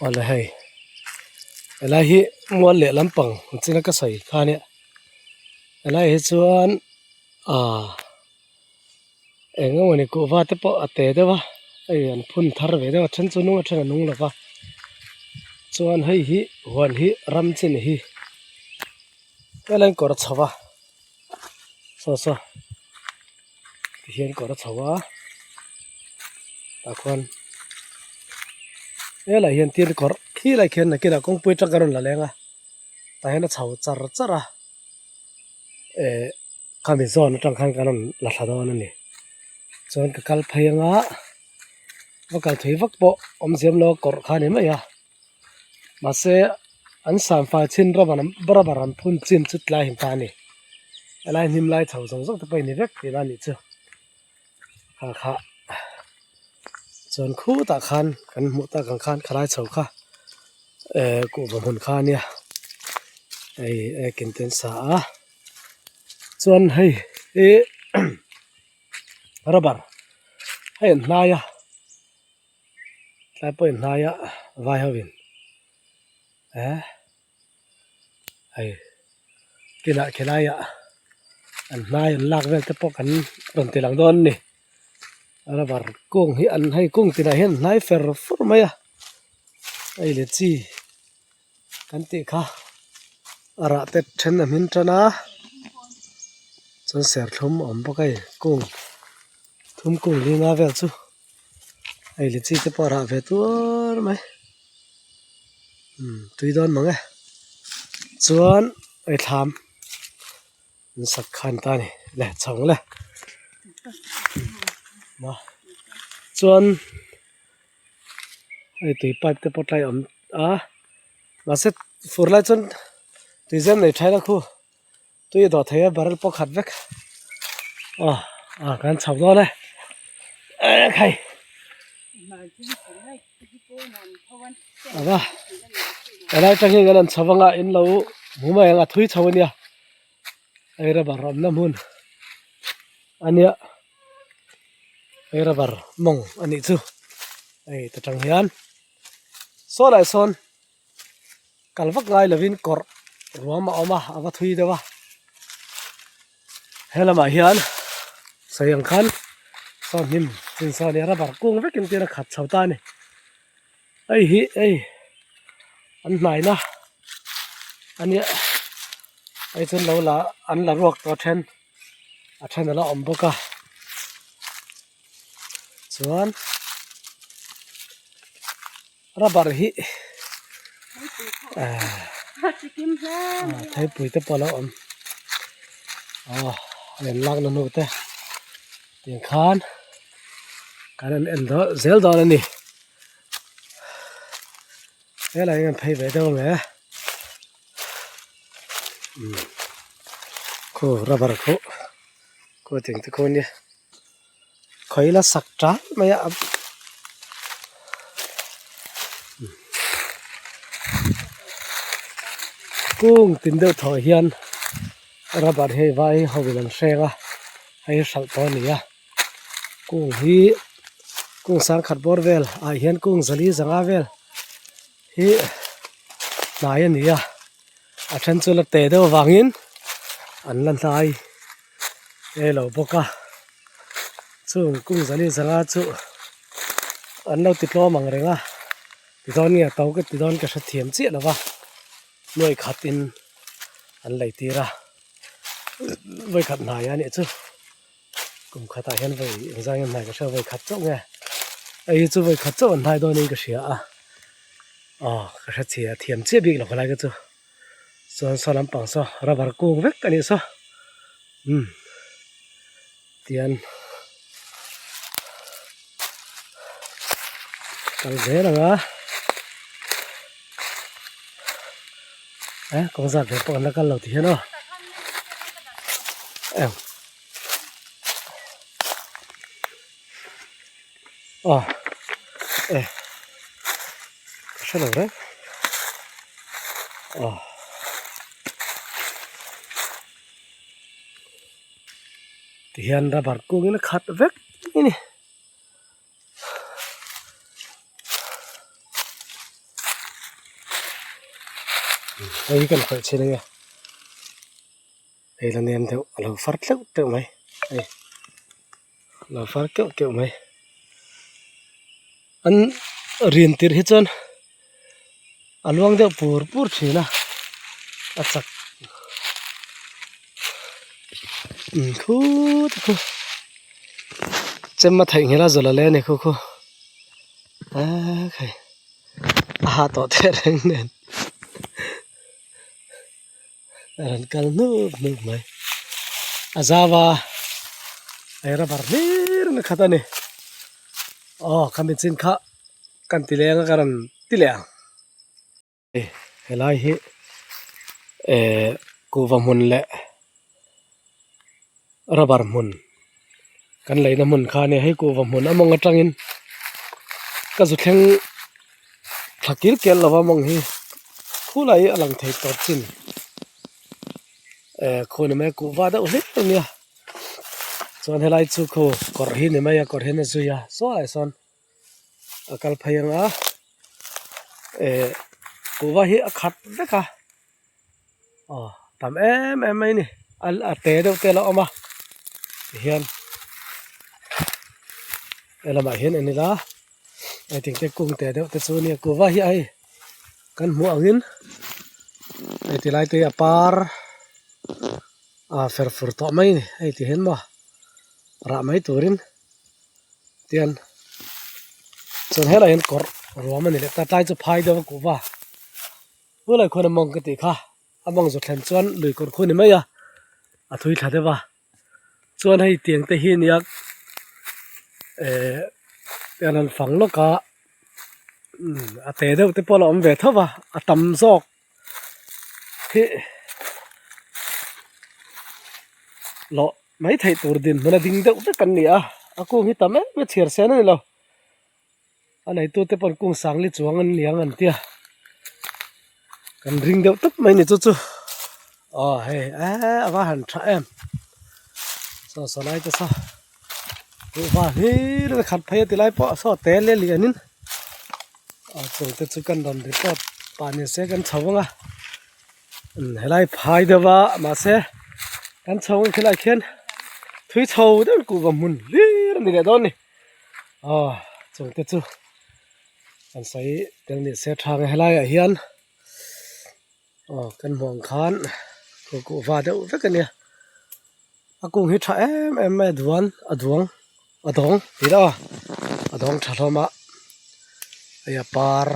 Awle hei helai hi mual leh lampang ang china ka sawi kha nia helai hi chuan ah eng emawni kuhva te pawh a te deuh a hei an phun thar ve deuh a then chu nung a then a nung lo va chuan hei hi huan hi ram chin hi helai an kawr chho a saw saw tihian kawr a chho a tah khuan helai hian thil kawrh khilai khian nakinah kawngpui atang ka rawn la leng a tah hian a chho char char a eh khami zawn atang khan kan rawn la thla dawn a ni chuan ka kal phei anga va kal thei vak pawh awmzia awm lo a kawrh kha a ni mai a mahse an sanfai chin rubber rubber an phun chin chu tlai hin ta a ni helai hnim lai chho zawng zawng te pawh a ni vek tihna a nih chu kha kha chuan khutah khan kan hmuh tak ang khan khalai chho kha eh kuhva hmun kha a nia hei ekin te an sa a chuan hei hi rubber hei an hnai a. Tlai pawh in hnaia vai ho in eh hei kinah khilaiah an hnai an lak vel te pawh kan rawn ti lang dawn a ni rubber kung hi an hei kung tinah hian an hnai fer fur mai a hei le chi kan tih kha a rah te then a hmin tan a chuan serthlum a awm bawk a hei kung thum kung linga vel chu. Hei le chi te pawh a rah ve tuar mai umm tui dawn mang e chuan hei thlam an sak kha an ta a ni le chho ang le chuan hei tui pipe te pawh tlai a awm a mahse fur lai chuan tui zem nei tha ila khu tui a dawh thei a barrel pawh khat vek aw ah kan chho dawn e ekhai ava helai atang hian kan han chho anga in lo hmu mai ang a thui chho ania hei rubber awmna hmun ania hei rubber mawng anih chu hei ta tang hian saw lai sawn. Kal vak ngai lovin kawrh ruam a awm a a va thui deuh a he lamah hian sawi ang khan saw hnim chin saw nia rubber kung vekin tir a khat chho ta a ni hei hi hei an hnaina a nia hei chuan lo la an la ruak tawh a then a then a la awm bawk a chuan. Rubber hi theipui te pawh a lo awm aw a in lakna hnu te tiang khan kan han en dawn zel dawn a ni helai hi an phei ve deuh ang e umm khu rubber khu khu tiang te khu a nia. Khawi la sak tan mai a kung tin deuh thaw hian rubber hi vai ho in an hreng a hei hi hralh tawh a ni a kung hi kung sangkhat bawr vel ah hian kung zali zanga vel hi hnai a ni a a then chu la te deuh avangin an la hnai. Hei lo bawk a chung kung zali zanga chu an lo ti tlawm ang reng a ti dawn nge to ka ti dawn ka hre thiam chiah lo va nuai khat in an lei tir a vawi khat hnai a nih chu kum khat ah hian vawi engzah nge hnai ka hria vawi khat chauh nge hei hi chu vawi khat chauh an hnai dawn in ka hria a aw ka hre chhia thiam chiah bik lo khalai ka chu. Chuan saw lampang saw rubber kung vek a nih saw umm tian kal zel ang a eh kawng zat ve pawh an la kal lo ti hian aw eng aw eh ka hre lo reng aw tihian rubber kungin a khat vek a ni. Hei hi kan khawih chhin ange hei la nem deuh a lo far tleuh tleuh mai hei a lo far keuh keuh mai an rin tirh hi chuan a luang deuh pur pur thin a a chak umm khut a khu chem a theihnghilh a zawlh a le a ni khu khu eee khai. A hah tawh tehreng nen a rawn kal hnup hnup mai a zau a hei rubber hlir in a khat a ni aw khami chin kha kan ti leng a ka rawn ti leh ang helai hi ehh kuhva hmun leh rubber hmun kan leina hmun kha a nia hei kuhva hmun a mawng atangin ka zu thleng thla kil kel lova mawng hi khulai hi a lang thei tawp chin eh khu ni mai a kuhva deuh hlek a nia chuan helai chu khu kawr hi ni mai a kawr hian a zui a saw lai sawn a kal phei ang a eh kuhva hi a khat vek a. Aw tam em em mai a ni a te deuh te a la awm a tihian he lamah hian en ila hei tingte kung te deuh te chu a nia kuhva hi hei kan hmuh angin hei ti lai te hi a par a fer fur tawh mai a ni hei ti hian maw rah mai turin tian chuan helaiah hian kawrh ruam a ni leh ta tlai chu phai deuh a kuhva. Tunah khuan a mawng ka tih kha a mawng zawt thlen chuan lui kawr khu a ni mai a a thui thla deuh a chuan hei tiang te hi nia ehh tiang an fang lawk a umm a te deuh te pawh a la awm ve tho va a tam zawk hi lawh mai theih tur dinhmun a ding deuh vek an ni a a kung hi tam em em a chhiar sen a ni lo. A neitute pawh an kung sangli chuang an ni ang an tia kan ring deuh tawp mai ni chu chu aw hei eee a va han tha em saw saw lai te saw kuhva hlir a khat phei a ti lai pawh saw te le lian in a chung te chu kan rawn report pah ni se kan chho ang a helai phai deuh a mahse kan chho ang khilai khian thui chho deuh kuhva hmun hlir a ni leh dawn a ni. Aw chung te chu an sawi tel ni se tha ang helai ah hian aw kan hmuh ang khan kuh kuhva deuh vek a nia a kung hi tha em em mai a duan a duang a dawng tih ila aw a dawng tha hlawm a hei a par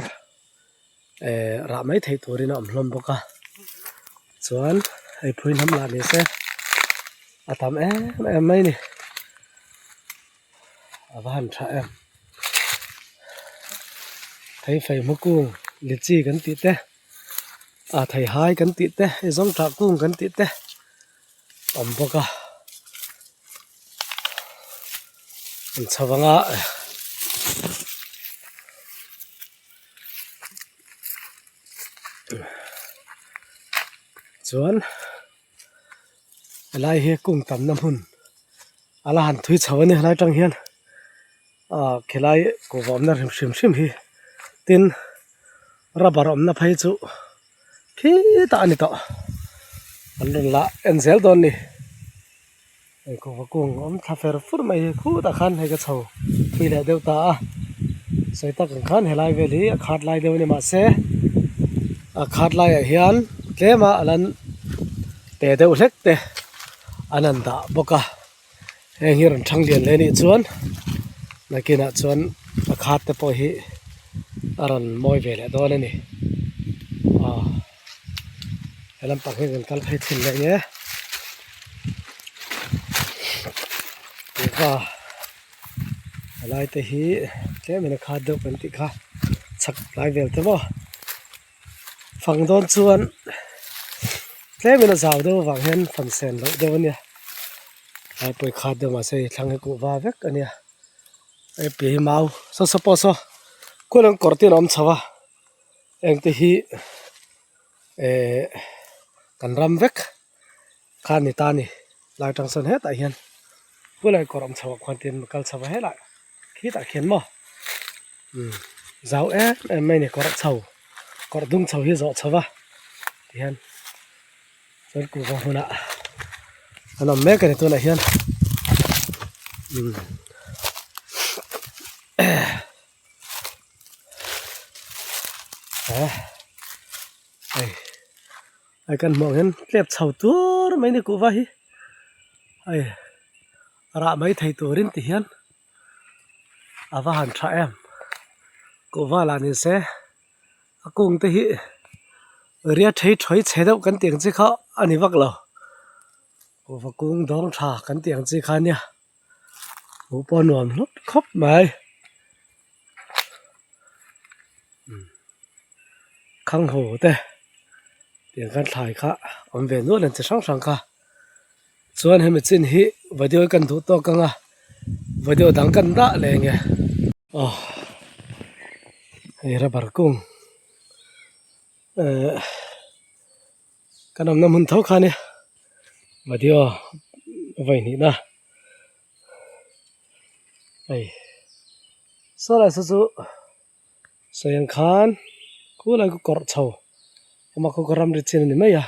eh rah mai theih turin a awm hlawm bawk a chuan hei phui hnam lah ni se a tam em em mai a ni. A va han tha em thei fei hma kung lichi kan tih te ah thei hai kan tih te hei zawng tah kung kan tih te a awm bawk a an chho ang a. Chuan helai hi kung tamna hmun a la han thui chho a ni helai atang hian ah khilai kuhva awmna hrim hrim hrim hi tin rubber awmna phei chu khitah a ni tawh an rawn lah en zel dawn a ni hei kuhva kung awm thla fer fur mai hi khutah khan hei ka chho thui leh deuh ta a sawi tak ang khan helai vel hi a khat lai deuh a ni mahse a khat laiah hian tlem a lan te deuh hlek te an han dah bawk a heng hi rawn thang lian hle anih chuan nakinah chuan a khat te pawh hi a rawn mawi ve leh dawn a ni aw he lampang hi kan kal phei thin leh nge kuhva helai te hi tlem in a khat deuh kan tih kha chhak lai vel te maw. Fang dawn chuan tlemin a zau deuh avang hian fan sen loh deuh a nia tlai pawh i khat deuh mahse i thlang hi kuhva vek a nia hei piah hi mau saw saw pawh saw khuan an kawr te in a awm chho a heng te hi ehh kan ram vek kha a ni ta a ni lai atang sawn hetah hian khulai kawr awm chho ah khuan tin kal chho a helai khitah khian maw umm zau em em mai a ni kawr chho kawr dung chho hi zawh chho va. Tihian chuan kuhva hmunah an awm mek a ni tunah hian umm eh hei hei kan hmuh ang hian tlep chho tur mai a ni kuhva hi hei rah mai thei turin ti hian a va han tha em kuhva lah ni se. A kung te hi ria thei thawi chhe deuh kan tih ang chi kha a ni vak lo kuhva kung dawng tha kan tih ang chi kha ania hmuh pawh a nuam hlawp khawp mai khang haw te tiang khan thlai kha awm ve nual ang chi hrang hrang kha chuan hemi chin hi video kan duh tawk ang a video dang kan dah leh nge aw. Hei rubber kung ehh kan awmna hmun tho kha ania video vawi hnihna hei saw lai saw chu sawi ang khan khulai khu kawrh chho awm a khu kha ramri chin a ni mai a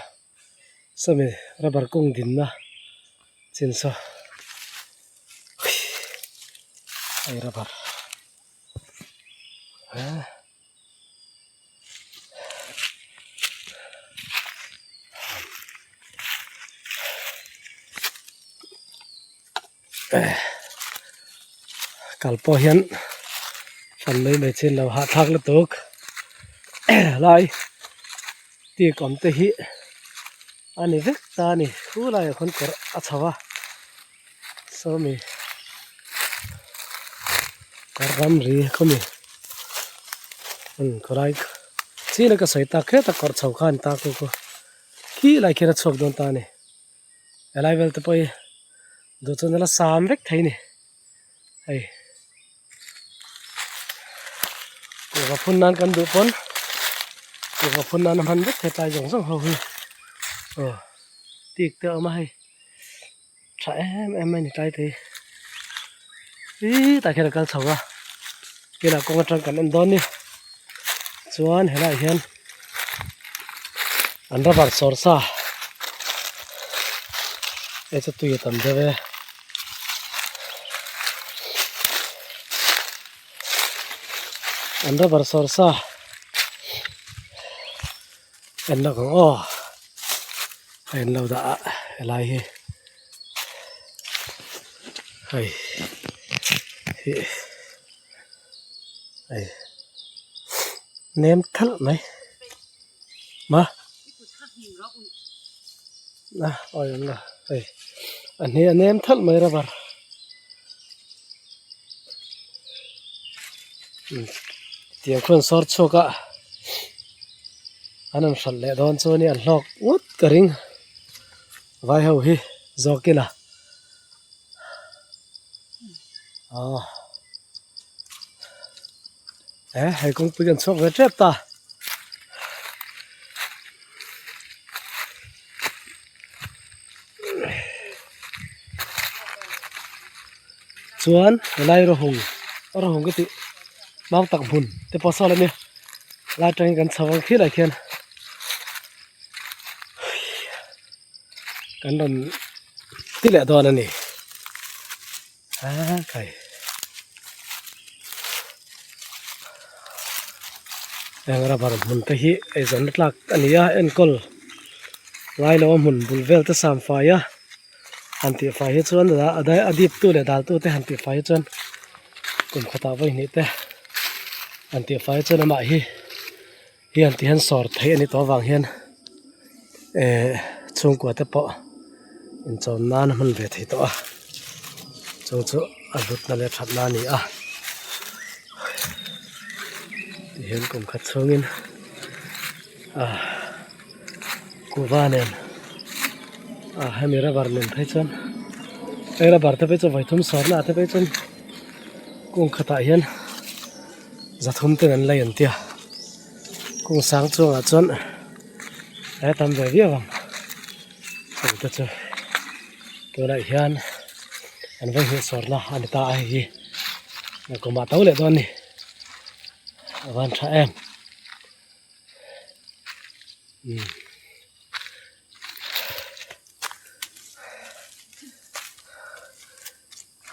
sawmi rubber kung dinna chin saw hei rubber. Kal pawh hian fan mai mai chin lo hahthlak lutuk lai tik awm te hi a ni vek ta a ni khu laiah khawn kawr a chho a. Sawmi ka ramri khawmi khawlai chin a ka sawi tak hret a kawrh chho kha a ni ta ku ku khi lai khian a chhuak dawn ta a ni helai vel te pawh hi duh chuan a la sam vek thei a ni hei kuhva phun nan kan duh pawn kuhva phun nan a hman vek thei tlai zawng zawng ho hi aw tik te a awm a hei. Tha em em mai ni tlai te hi ih tah khian a kal chho a kinah kawng atang kan en dawn ni chuan helaiah hian an rubber sawr sa hei chu tui a tam deuh e an rubber sawr sa en lawk ang aw. A en lo dah a helai hi hei hi hei nem thalh mai ma a awi awm lo hei a hne a nem thalh mai rubber tiang khuan sawr chhuak a. An han hralh leh dawn chu ania an hlawk ngawt ka ring vai ho hi zawk ila aw e hei kawngpui kan chhuak ve tep ta. Chuan helai rawhung rawhung ka tih mau tak hmun te pawh sawn ania lai atangin kan chho ang khilai khian kan rawn ti leh dawn a ni aa kai heng rubber hmun te hi eizawnna tlak a ni a enkawl ngai lo a hmun bul vel te sam fai a. Han tih fai hi chuan a dip tu leh dal tu te han tih fai hi chuan kum khatah vawi hnih te han tih fai hi chuan amah hi hi han tih hian sawr theih a ni tawh avang hian eh chhungkua te pawh inchawm nan a hman ve thei tawh a chu chu a hlutna leh thatna a ni a tihian kum khat chhungin ah kuhva nen ah hemi rubber nen phei chuan hei rubber te phei chu vawi thum sawrna ah te phei chuan kung khatah hian zathum ten an lei an tia kung sang chungah chuan a tam ve viau ang chung te chu tunah hian an vawi hnih sawrna a ni ta a hei hi kumah to leh dawn a ni a van tha em.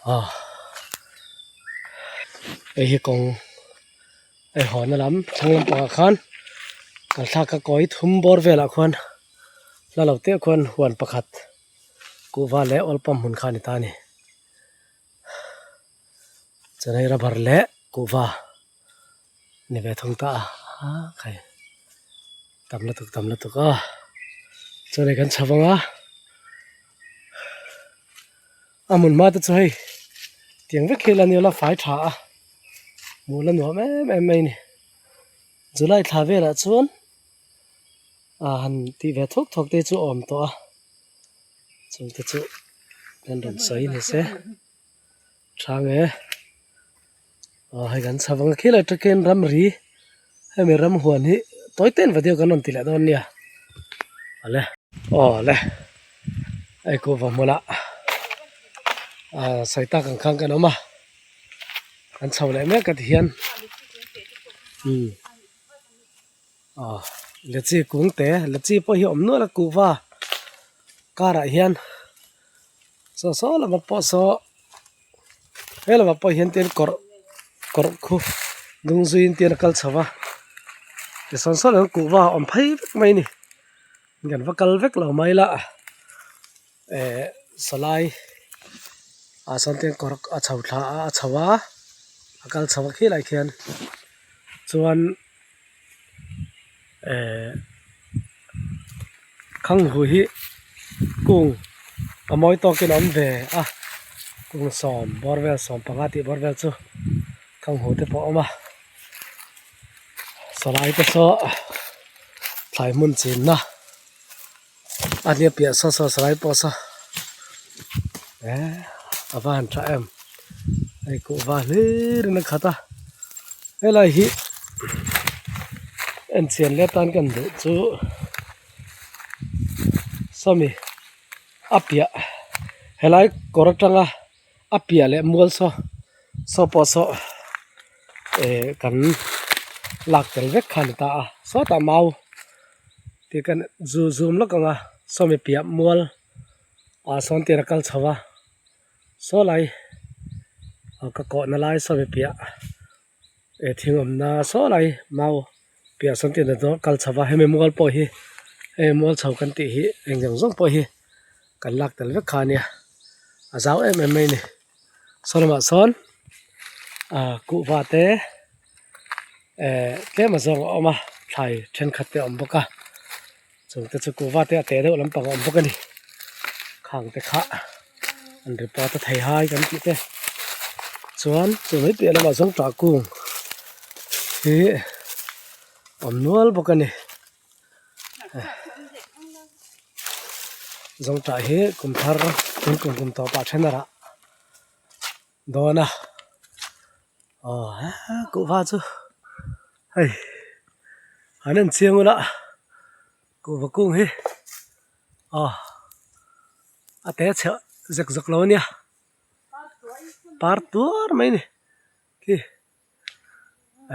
Aw hei hi kawng hei hawn na lam thlang lampangah khan kan thlak a kawi thum bawr velah khuan hla lo te khuan huan pakhat kuhva leh oil pump hmun kha a ni ta a ni chuan hei rubber leh kuhva ni ve thung ta a a khai tam lutuk tam lutuk a chuan hei kan chho vang a a hmun hma te chu hei tiang vek hi la ni la fai tha a hmuh la nuam em em mai a ni July thla velah chuan ah han tih ve thawk thawk te chu a awm tawh a chung te chu kan rawn sawi ni se tha nge aw hei kan chho ang khilai takin ramri hemi ramhuan hi tawi ten va deuh kan rawn ti leh dawn nia awle awle hei kuhva hmunah ah sawi tak ang khan kan awm a kan chho leh mek a ti hian umm aw lechi kung te lechi pawh hi a awm nual a kuhva karah hian saw saw lamah pawh saw he lamah pawh hian tin kawrh kawrh khu dung zuiin tin a kal chho va tisawn sawn hian kuhva a awm phei vek mai a ni kan va kal vek lo mai la eh sawlai ah sawn tin kawrh a chho thla a a chho a a kal chho a khilai khian chuan eh khanghu hi kung a mawi tawkin a awm ve a kung sawm bawr vel sawm panga tih bawr vel chu khanghu te pawh a awm a sawlai te saw thlai hmun chinna a nia piah saw saw sawlai pawh saw eh a va han tha em hei kuhva hlir in a khat a helai hi en chian leh atan kan duh chu sawmi a piah helai kawr atanga a piah leh mual saw saw pawh saw eh kan lak tel vek kha a ni ta a sawtah mau tih kan zu zoom lawk ang a sawmi piah mual ah sawn tir a kal chho a saw lai ah ka kawhna lai sawmi piah eh thing awmna saw lai mau piah sawn tir a kal chho a hemi mual pawh hi hemi mual chho kan tih hi eng zawng zawng pawh hi kan lak tel vek kha a nia a zau em em mai a ni saw lamah sawn ah kuhva te eh tlem a zawng a awm a thlai thenkhat te a awm bawk a chung te chu kuhva te a teh deuh lampang a awm bawk a ni khang te kha an report a thei hai kan tih te chuan chu mai piah lamah zawng tah kung hi awm nual bawk a ni zawng tah hi kum thar tun kum kum tawpah then a rah dawn a aw kuhva chu hei an en chiang ula kuhva kung hi aw a te chhe zek zawk lo a nia par tuar mai a ni khi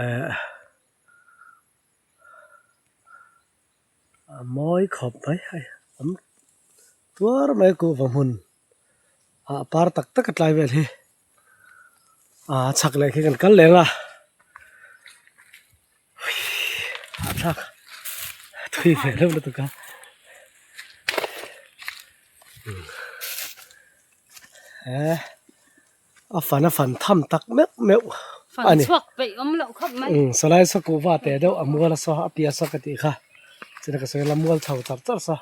eh a mawi khawp mai hei awm tuar mai kuhva hmun ah par tak tak a tlai vel hi ah chhak leh khi kan kal leng a hahthlak thui ve deuh lutuk a he a fan a fan tham tak meuh meuh a ni. Fan chhuak peih awm loh khawp mai. Umm sawlai saw kuhva teh deuh a mual a saw a piah saw ka tih kha chutah ka sawi la mual chho char char saw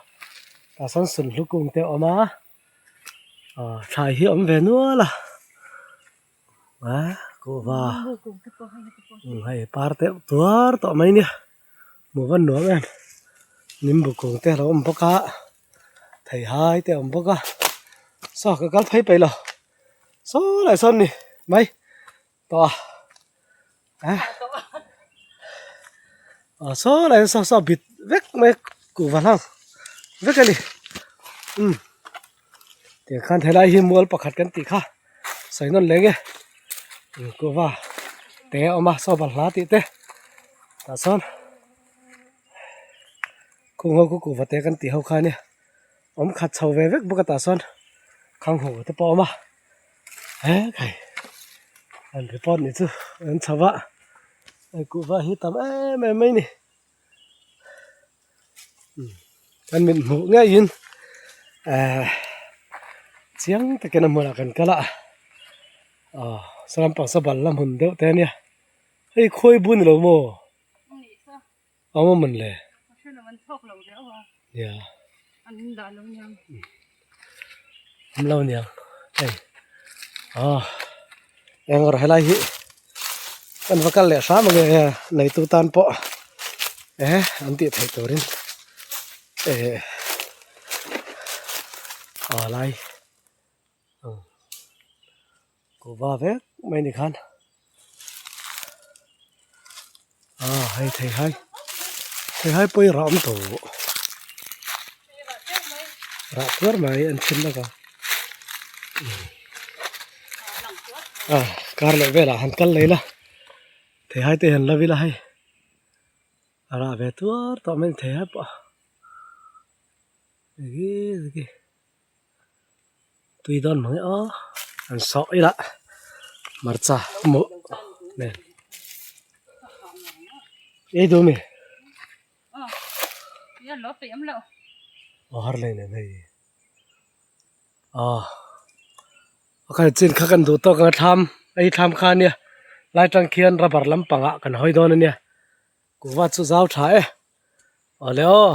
tah sawn sunhlu kung te a awm a aw thlai hi a awm ve nual a ah kuhva umm hei par deuh tuar tawh mai nia hmuh va nuam em nimbu kung te a lo awm bawk a theihai te a awm bawk a saw ka kal phei peih lo saw lai sawn ni mai tawh a eh saw lai saw saw bit vek mai kuhva hlang vek a ni umm tiang khan helai hi mual pakhat kan tih kha sawi nawn leng e kuhva te a awm a saw balhla tih te tah sawn khung ho khu kuhva te kan tih ho kha ania awm khat chho ve vek bawk a tah sawn khang ho te pawh a awm a. He khai an report nih chu an chho a hei kuhva hi tam em em mai a ni kan mit hmuh ngeiin ehh chiang takin a hmunah kan kal a aw saw lampang saw bal la hmun deuh te ania hei khawi bun ni lo maw. Awm a man le. Nia. Awm lo niang. Hei. Aw. Eng rawh helai hi. Kan va kal leh hram ange neitu tan pawh eh an tih theih turin eh aw lai Kuhva vek mai ni khan ah hei theihai theihai pawh hi rah awm tawh rah tuar mai an chhin lawk a ah kar leh velah han kal leh ila theihai te han lo ila hei a rah ve tuar tawh mai theihai pawh egi. Tui dawn mang e aw an sawh ila hmarcha hmuh nen ei duh ami aw har lei nen hei aw a kal chin kha kan duh tawk ang a thlam hei thlam kha ania lai tang khian rubber lampangah kan hawi dawn ania kuhva chu zau tha e awle aw.